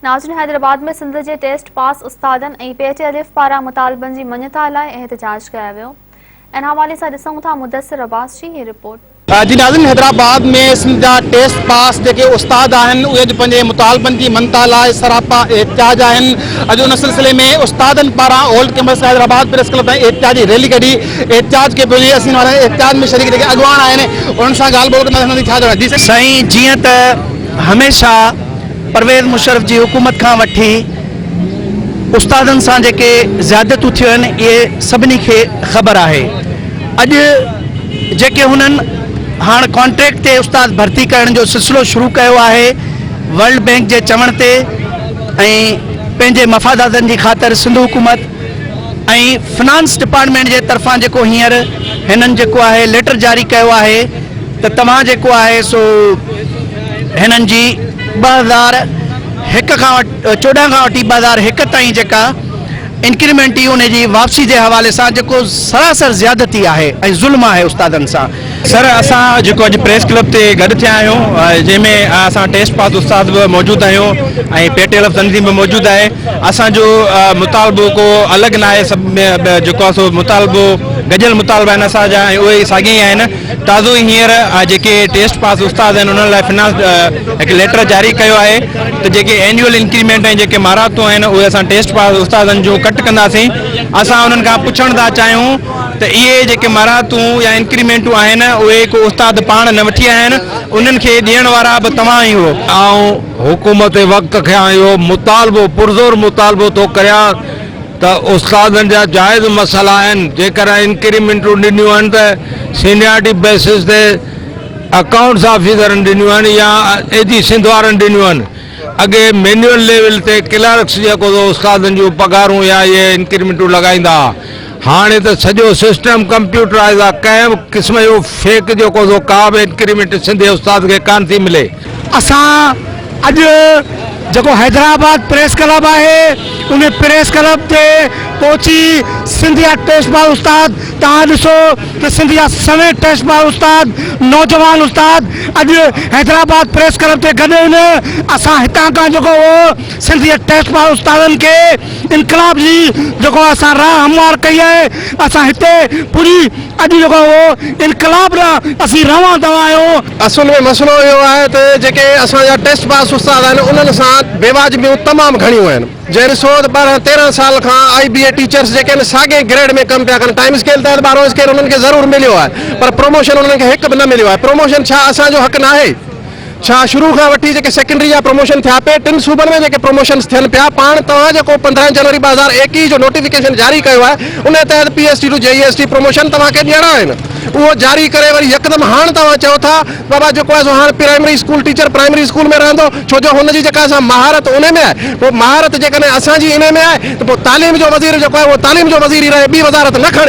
ناظرين حيدرآباد ۾ سنڌ جي test pass استادن ۽ پي ٽي الف پاران مطالبن جي مڃتا لاء احتجاج ڪيو ويو ان حوالي سان ڏسون ٿا مدثر عباس جي هي رپورٽ. جي ناظرين حيدرآباد ۾ سنڌ جا ٽيسٽ پاس جيڪي استاد آهن اهي اڄ پنهنجي مطالبن جي مڃتا لاء سراپا احتجاج آهن اڄ ان سلسلي ۾ استادن پاران old campus Hyderabad press club تائين احتجاجي ريلي ڪڍي احتجاج ڪيو پيو وڃي اسين احتجاج ۾ شريڪ جيڪي اڳواڻ آهن انهن سان ڳالهه ٻولهه ڪنداسين انهن جي ڇا چوڻ آهي جي سائين. سائين جيئن ته هميشه پرويز مشرف جي حڪومت کان وٺي استادن سان جيڪي زيادتون ٿيون آهن اهي سڀني کي خبر آهي اڄ جيڪي هنن هاڻ ڪانٽريڪٽ تي استاد ڀرتي ڪرڻ جو سلسلو شروع ڪيو آهي ورلڊ بينڪ جي چوڻ تي ۽ پنهنجي مفاداتن جي خاطر سنڌ حڪومت ۽ فنانس ڊپارٽمينٽ جي طرفان جيڪو هينئر هنن جيڪو آهي ليٽر جاري ڪيو آهي ته توهان جيڪو آهي سو هنن جي 2001 کان 14 کان وٺي 2001 تائين جيڪا انڪريمينٽ هئي ان جي واپسي جي حوالي سان جيڪو سراسر زيادتي آهي ۽ ظلم آهي استادن سان. سر اسان جيڪو اڄ پريس ڪلب تي گڏ ٿيا آهيون جنهن ۾ اسان ٽيسٽ پاس استاد به موجود آهيون ۽ پي ٽي ايل ايف تنظيم به موجود آهي اسان جو مطالبو ڪو الڳ ناهي سڀ جيڪو آهي سو مطالبو گڏيل مطالبا آهن اسان جا ۽ اهي ساڳيا ئي آهن تازو ئي هينئر جيڪي ٽيسٽ پاس استاد آهن انهن لاء فنانس هڪ ليٽر جاري ڪيو آهي ته جيڪي اينيول انڪريمينٽ ۽ جيڪي مراعتون آهن اهي اسان ٽيسٽ پاس استادن جون ڪٽ ڪنداسين اسان انهن کان پڇڻ ٿا چاهيون ته اهي جيڪي مراعتون يا انڪريمينٽون آهن اهي ڪو استاد پاڻ نه وٺي آيا آهن انهن کي ڏيڻ وارا به توهان ئي هئو. آئون حڪومت وقت کان اهو مطالبو پرزور مطالبو ٿو ڪريان ته استادن جا جائز مسئلا آهن، جيڪڏهن انڪريمينٽون ڏنيون آهن ته سينيارٽي بيسز تي اڪائونٽس آفيسرن ڏنيون آهن يا اي جي سنڌ وارن ڏنيون آهن، اڳي مينيول ليول تي ڪلارڪس جيڪو سو استادن جون پگهارون يا اهي انڪريمينٽون لڳائيندا هئا، هاڻي ته سڄو سسٽم ڪمپيوٽرائز آهي، ڪنهن به قسم جو فيڪ جيڪو سو ڪا به انڪريمينٽ سنڌي استاد کي ڪانه ٿي ملي. اسان اڄ جيڪو حيدرآباد پريس ڪلب آهي ان پريس ڪلب تي پهچي سنڌ جا ٽيسٽ پاس استاد توهان ڏسو ته سنڌ جا سوين ٽيسٽ پاس استاد نوجوان استاد اڄ حيدرآباد پريس ڪلب تي گڏ آهن اسان هتان کان جيڪو اهو سنڌ جي ٽيسٽ پاس استادن کي انقلاب جي جيڪو اسان راهه هموار ڪئي آهي اسان هتي پوري اڄ جيڪو اهو انقلاب ڏانهن اسين روان دوان آهيون. اصل ۾ مسئلو اهو آهي ته جيڪي اسان جا ٽيسٽ پاس استاد آهن انهن سان بيواجبيون تمام گهڻيون آهن جنهن ڏسو ته ٻارهن تيرهن سال کان آئي بي اي ٽيچرس جيڪي آهن ساڳئي گريڊ ۾ ڪم پيا ڪن ٽائيم اسڪيل تحت ٻارهون اسڪيل انهن کي ضرور مليو آهي پر پروموشن انهن کي هڪ به نه مليو آهي پروموشن ڇا اسان جو حق ناهي ڇا شروع کان وٺي جيڪي سيڪنڊري جا پروموشن ٿيا پئي ٽن صوبن ۾ جيڪي پروموشنز ٿين پيا پاڻ توهان جيڪو 15 جنوري 2021 جو نوٽيفڪيشن جاري ڪيو آهي ان تحت P S T to J E S T promotion توهان کي ڏيڻا آهن اهو جاري ڪري وري يڪدم هاڻ توهان چئو ٿا بابا جيڪو آهي سو هاڻ primary school teacher primary school ۾ رهندو ڇو جو هن جي جيڪا سا مهارت ان ۾ آهي پوء مهارت جيڪڏهن اسان جي ان ۾ آهي ته پوء تعليم جو وزير جيڪو آهي اهو تعليم جو وزير ئي رهي ٻي وزارت نه کڻي.